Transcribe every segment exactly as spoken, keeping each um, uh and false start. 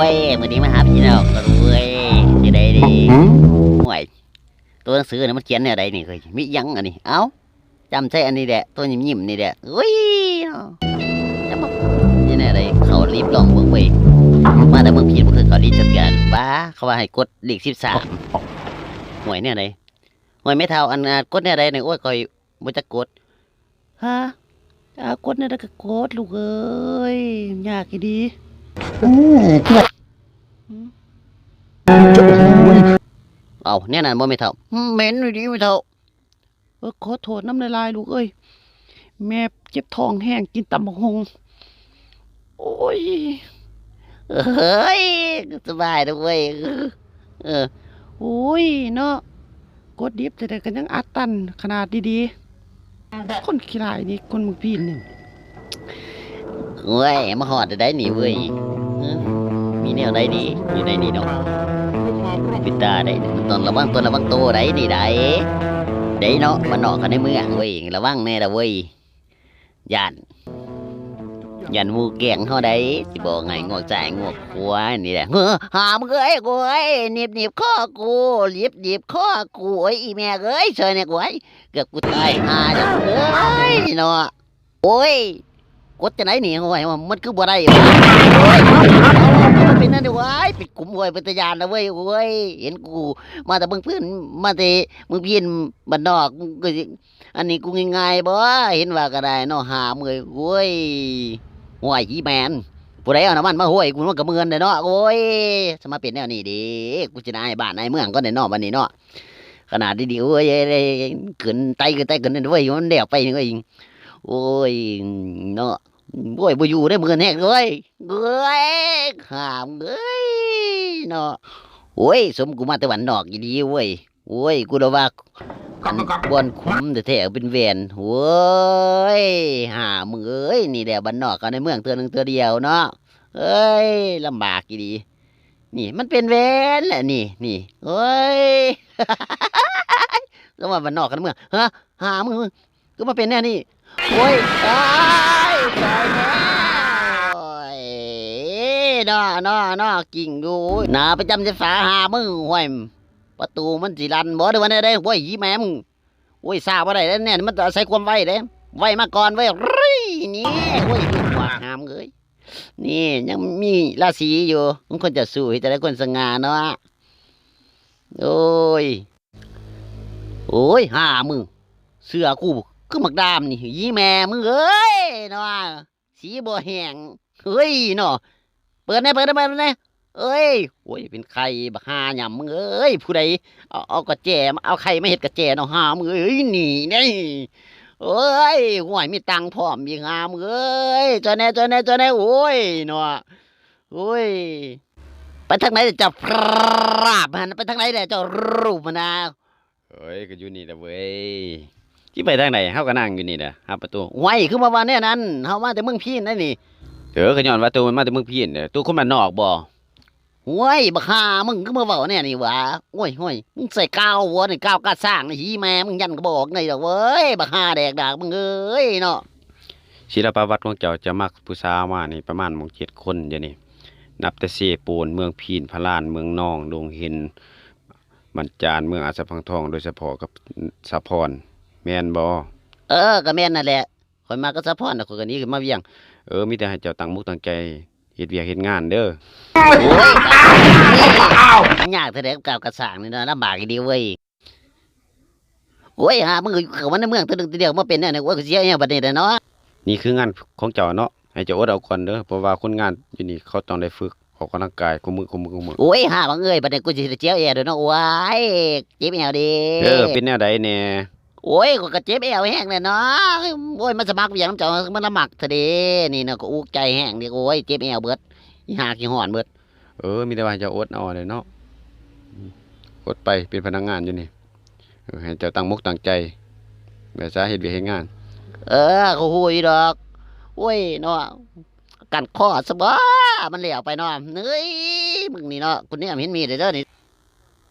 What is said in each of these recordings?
เว้ย มื้อนี้มาหาพี่น้องกันเว้ย สิได้ดี หืม ห่วย ตัวหนังสือนี่มันเขียนแนวใดนี่เฮ้ย มีหยังอันนี้ เอ้า จำใส่อันนี้แหละ ตัวยิ้มๆนี่แหละ เฮ้ย เนาะ จะมา นี่แนวใด เขารีบลองเบิ่งเว้ย มาแต่เมืองพีนบ่เคยเขารีบจักเทื่อ บ้า เขาว่าให้กดเลขสิบสาม ห่วยแนวใด ห่วยแม่เฒ่า อัน อ่า กดแนวใดนี่ โอ้ย ข้อยบ่จักกด ฮะ อ่ากดแนวใดก็กด ลูกเอ้ย ยากอีหลี อืม อืม เอ้า แนวนั้นบ่แม่เฒ่า อืม แม่นอีหลีแม่เฒ่า เออ ขอโทษนำหลายๆ ลูกเอ้ย แม่เจ็บท้องแฮง กินตำบักหุ่ง โอ้ย เฮ้ย สบายนะเว้ย เออ โอ้ย เนาะ กดลิฟต์จั่งใดก็ยังอัดตันขนาดดีๆ คนขี้ร้ายนี่ คนเมืองพีนนี่ เว้ย มาฮอดได้นี่เว้ย เออ มีแนวใดดี อยู่ในนี่เนาะ เป็นตาได้ ต้องระวังตนระวังตัวได้นี่ได้ ได้เนาะ บ้านนอกกับในเมืองเว้ย ระวังแน่ละเว้ย ย่าน ย่านหมู่แก๊งเฮาได้ สิบอกให้งวกซ้ายงวกขวานี่แหละ เฮ้อ หามึงเอ้ย โอ้ย หนีบๆ คอกู หนีบๆ คอกู โอ้ย อีแม่เอ้ย ช่วยแน่ โอ้ย เกือบกูตายห่าแล้ว โอ้ย เนาะ โอ้ย กดจั่งใดนี่ โอ้ย มันคือบ่ได้วะ โอ้ย มันเป็นนั่นเด้อเว้ย เป็นกลุ่มเว้ย เป็นตาย้านนะเว้ย โอ้ย เห็นกูมาแต่เมืองพื้น มาแต่เมืองพีน บ้านนอก มึงก็สิ อันนี้กูง่ายๆบ่ เห็นว่าก็ได้เนาะ หาเมื่อย โอ้ย ห้วย อีแม่น ผู้ใดเอาน้ำมันมาห้วยกู มันก็เมื่อนเด้อเนาะ โอ้ย สมาเป็นแนวนี้เด้ กูสินายบ้านนายเมืองก่อนเด้อเนาะ บัดนี้เนาะ ขนาดดีๆ โอ้ย ขึ้นไต่ขึ้นไต่ขึ้นนั่นเว้ย มันแล้วไปนี่เว้ย โอ้ย เนาะ โอ้ย บ่อยู่ได้เมื่อนแฮงเว้ย เอ้ย หามเอ้ย เนาะ โอ้ย สมกูมาแต่บ้านนอกอีหลีเว้ย โอ้ย กูละว่า อันบ่อนขุมแท้ๆ เป็นแว่น โอ้ย หามึงเอ้ย นี่แหละบ้านนอกกับในเมืองเทื่อหนึ่งเทื่อเดียวเนาะ เอ้ย ลำบากอีหลี นี่มันเป็นแว่นแหละนี่ นี่ โอ้ย ก็ว่าบ้านนอกกับในเมือง ฮะ หามึง มึง คือมาเป็นแนวนี้ โอ้ย ตาย ตายแล้ว โอ้ย นอ นอ นอ กิ่งอยู่ หนาประจำไฟฟ้าหามึง ห้วย ประตูมันสิลั่นบ่ หรือว่าแนวใด โอ้ย อีแม่มึง โอ้ย ซ่าบ่ได้แล้วเนี่ย มันต้องอาศัยความไวเด้ ไวมาก่อนเว้ย รี นี่ โอ้ย หัวหามเอ้ย นี่ ยังมีราศีอยู่ มันคนจะสู้ เฮ็ดจั่งใดคนสง่าเนาะ โอ้ย โอ้ย หามึง เสื้อกู คือหมากดามนี่ อีแม่มึงเอ้ย เนาะ สีบ่แห้ง เฮ้ย เนาะ เปิดแหน่ เปิดแหน่ เปิดแหน่ เอ้ย โอ้ย เป็นไข่บักห่าหยำมึงเอ้ย ผู้ใด เอา เอากระแจมา เอาไข่มาเฮ็ดกระแจเนาะ หามึงเอ้ย นี่ นี่ เอ้ย ห้วย มีตังค์พร้อมอีก หามึงเอ้ย ช่วยแหน่ ช่วยแหน่ ช่วยแหน่ โอ้ย เนาะ โอ้ย ไปทางไหนเจ้าพราบหัน ไปทางไหนแหละเจ้ารูปหันนะ เอ้ย ก็อยู่นี่แหละเว้ย สิไปทางไหน เฮาก็นั่งอยู่นี่แหละ หาประตู ห้วย คือมาว่าแนวนั้น เฮามาแต่เมืองพีนได้นี่ เออ ก็ย้อนว่าตัวมันมาแต่เมืองพีนเนี่ย ตัวคนบ้านนอกบ่ ห้วย บักห่า มึงคือมาเว้าแนวนี้หวา โอ้ย ห้วย มึงใส่กาวหัวนี่ กาวกาสร้างนี่ หีแม่มึงยันกระบอกนี่ดอกเว้ย บักห่าแดกดากมึงเอ้ยเนาะ ศิลปวัตรของเจ้าจะมักผู้สาวมานี่ประมาณหมู่เจ็ดคนเดี๋ยวนี้ นับแต่เซโปน เมืองพีน พะลาน เมืองนอง ดงเห็น บ้านจาน เมืองอาสาพังทอง โดยเฉพาะกับสะพร แม่นบ่ เออ ก็แม่นนั่นแหละ ข้อยมักกับสะพรน่ะ ข้อยก็หนีขึ้นมาเวียง เออ มีแต่ให้เจ้าตั้งมุกตั้งใจเฮ็ดเวียกเฮ็ดงานเด้อ โอ้ย มันยากแท้ๆ กับกาวกาสร้างนี่เนาะ ลำบากอีหลีเว้ย โอ้ย หามึงก็เข้ามาในเมืองเทื่อหนึ่งเทื่อเดียวมาเป็นแนวนี้ โอ้ย ก็เสียแฮงบัดนี้แหละเนาะ นี่คืองานของเจ้าเนาะ ให้เจ้าอดเอาก่อนเด้อ เพราะว่าคนงานอยู่นี่เขาต้องได้ฝึกออกกำลังกายคู่มื้อ คู่มื้อ คู่มื้อ โอ้ย หาบังเอ้ย บัดนี้กูสิเจ็บแอวเด้อเนาะ โอ้ย เจ็บแอวเด้ เออ เป็นแนวใดแน่ โอ้ย กูก็เจ็บแอวแฮงแหละเนาะ โอ้ย มาสมัครเวียกนำเจ้า มันละมักแท้เด้ นี่เนาะ ก็อุกใจแฮงเด้ โอ้ย เจ็บแอวเบิด อีห่าขี้ฮ้อนเบิด เออ มีแต่ว่าให้เจ้าอดเอาเด้อเนาะ อืม อดไป เป็นพนักงานอยู่นี่ เออ ให้เจ้าตั้งมกตั้งใจ แบบซะ เฮ็ดเวียกเฮ็ดงาน เออ กูฮู้อยู่ดอก โอ้ย เนาะ กัดคอซะบ่ มันแล้วไปเนาะ เฮ้ย มึงนี่เนาะ กูแนมเห็นมีดเด้อนี่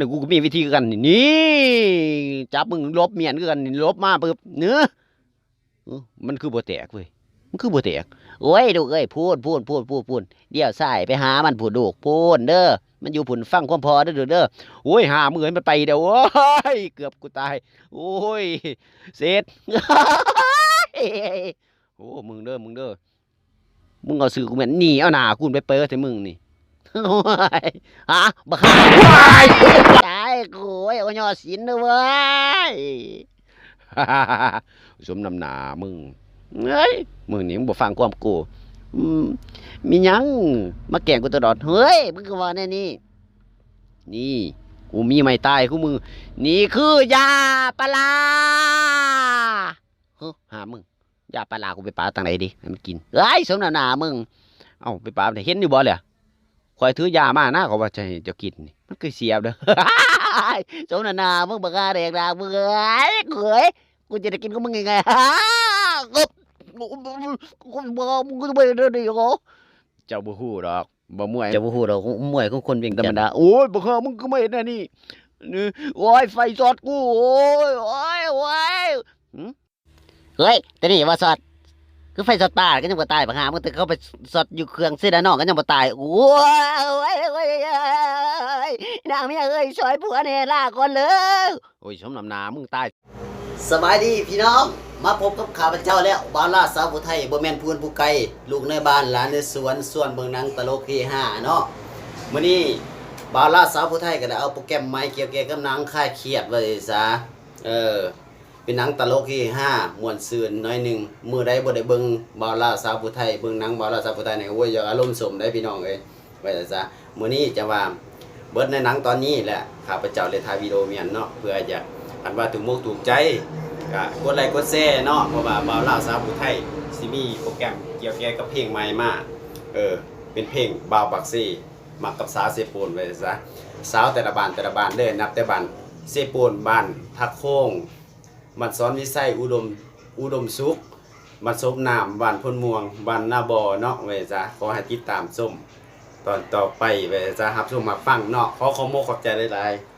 มันกูก็มีวิธีคือกันนี่ นี่ จับมึงหลบเมียนคือกันนี่ หลบมาปึ๊บเนื้อ เออ มันคือบ่แตกเว้ย มันคือบ่แตก โอ้ย ลูกเอ้ย พูน พูน พูน พูน พูน เลี้ยวซ้ายไปหามันพูน ลูก พูนเด้อ มันอยู่พูน ฟังความพ่อเด้อ ลูกเด้อ โอ้ย หามื้อให้มันไปเด้อ โอ้ย เกือบกูตาย โอ้ย เสร็จ โอ้ มึงเด้อ มึงเด้อ มึงเอาซื่อกูแม่น นี่ เอาหน้ากูไปเปิดให้มึงนี่ โอ้ย ฮะ บักห่า ว้าย ตายกู โอ้ย เอายอดศิลป์เด้อเว้ย สมน้ำหน้ามึง เฮ้ย มึงนี่มึงบ่ฟังความกู อืม มีหยัง มาแกล้งกูตลอด เฮ้ย มึงก็ว่าแน่นี่ นี่ กูมีไม้ตายกูมึง นี่คือยาปลาร้า เฮ้อ หามึง ยาปลาร้ากูไปปาตังไหนดิ ให้มันกิน เอ้ย สมน้ำหน้ามึง เอ้า ไปปาไหน เห็นอยู่บ่เลย ข่อยถือยามานะ เขาว่าจะให้เจ้ากินนี่ มันคือเสียบเด้อ สมน้ำหน้ามึง บักห่าแดกดากมึงเอ้ย กูเอ้ย กูจะได้กินกับมึงยังไง กู กู กู กู กู กู กู กู เจ้าบ่ฮู้ดอก บ่มวย เจ้าบ่ฮู้ดอก มวยของคนเวียงจันทน์ ธรรมดา โอ้ย บักห่ามึงคือมาเฮ็ดแนวนี้ นี่ โอ้ย ไฟช็อตกู โอ้ย โอ้ย โอ้ย หึ เฮ้ย แต่นี่ว่าช็อต คือไฟช็อตปลาก็ยังบ่ตาย บักห่ามึง แต่เขาไปช็อตอยู่เครื่องเซดานอกก็ยังบ่ตาย โอ้ย โอ้ย โอ้ย โอ้ย นางเมียเอ้ย ช่วยผัวแน่ ลาก่อนเลย โอ้ย สมน้ำหน้ามึงตาย สบายดีพี่น้อง มาพบกับข้าพเจ้าแล้ว บ่าวลาวสาวผู้ไทย บ่แม่นผู้อื่นผู้ไกล ลูกในบ้านหลานในสวน ชวนเบิ่งหนังตลกเฮฮาเนาะ มื้อนี้บ่าวลาวสาวผู้ไทยก็ได้เอาโปรแกรมใหม่เกี่ยวกับหนังคลายเครียดว่าซั่นซะ เออ เป็นหนังตลกเฮฮา ม่วนซื่นหน่อยหนึ่ง มื้อใดบ่ได้เบิ่งบ่าวลาวสาวผู้ไทย เบิ่งหนังบ่าวลาวสาวผู้ไทยนี่ โอ้ย อยากอารมณ์สมได้พี่น้องเอ้ย ว่าซั่นซะ มื้อนี้จะว่า เบิดในหนังตอนนี้แหละ ข้าพเจ้าเลยถ่ายวิดีโอเมียนเนาะ เพื่ออยาก คันว่าถูกมกถูกใจ ก็กดไลค์กดแชร์เนาะ เพราะว่าบ่าวลาวสาวผู้ไทย สิมีโปรแกรมเกี่ยวแก่กับเพลงใหม่มา เออ เป็นเพลงบ่าวปากเซ มักกับสาวเซโปนไว้ซะ สาวแต่ละบ้านแต่ละบ้านเด้อ นับแต่บ้านเซโปน บ้านผักโขง บ้านสอนวิไส อุดม อุดมสุข บ้านโสมน้ำ บ้านโพนม่วง บ้านนาบอเนาะ ไว้ซะ ขอให้ติดตามชมตอนต่อไป ไว้ซะ รับชมรับฟังเนาะ ขอขอบมกขอบใจหลายๆ